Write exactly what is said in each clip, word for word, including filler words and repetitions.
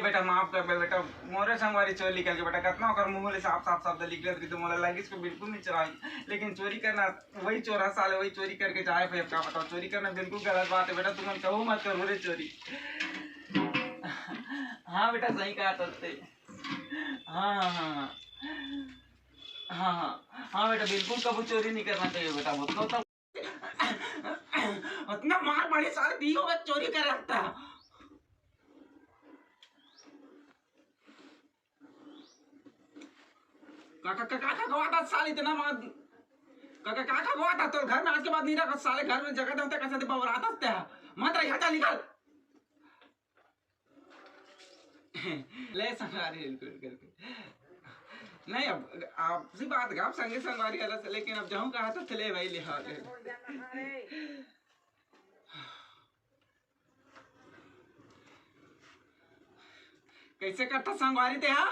बेटा, माफ कर दे बेटा, मोरे संगवारी चोरी निकल के बेटा, कतना ओकर मुंह ले साफ साफ शब्द निकलत रही, तो मोला लगिस को बिल्कुल नहीं चुराई, लेकिन चोरी करना वही चोर है साले, वही चोरी करके जाए। फिर अब का बताओ, चोरी करना बिल्कुल गलत बात है बेटा, तुम कहू मत करो रे चोरी। हाँ बेटा, सही कहा तत्ते। हाँ, हाँ, हाँ, हाँ। हाँ, हाँ, हाँ बेटा, बिल्कुल कबू चोरी नहीं करना चाहिए बेटा, बहुत तो उतना मार पड़ी साले, दी होगा चोरी कर रखता। काका, काका, काका, काका, साले इतना मार। काका, काका, काका, तो घर में आज के बाद नहीं रखा साले, घर में जगह नहीं होता, कैसे बबरात हंसते हैं। मत रही, हटा, निकल। ले संगवारी, बिल्कुल, बिल्कुल। नहीं, अब आपसी बात, आप संगे संगवारी अलग से, लेकिन अब जाऊं कहा तो चले भाई, ले, हाँ, ले। कैसे करता संगवारी ते, हाँ?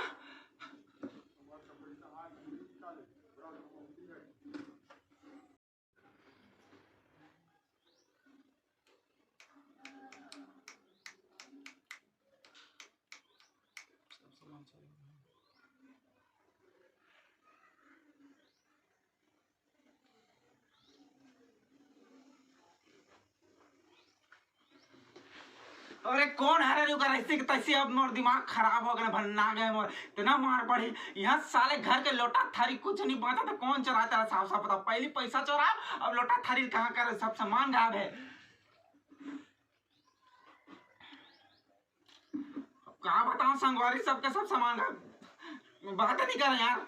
अरे कौन हरे रे ओकर ऐसे के तैसे, अब मोर दिमाग खराब हो गए, भन्ना गए मोर, इतना मार पड़ी। यहाँ साले घर के लोटा थारी कुछ नहीं बांचा तो कौन चोराता है, साफ साफ बताओ। पहली पैसा चोरा, अब लोटा थारी कहाँ कर, सब सामान गायब है। अब का बताओ संगवारी, सबके सब सामान गायब, बात नहीं करे यार।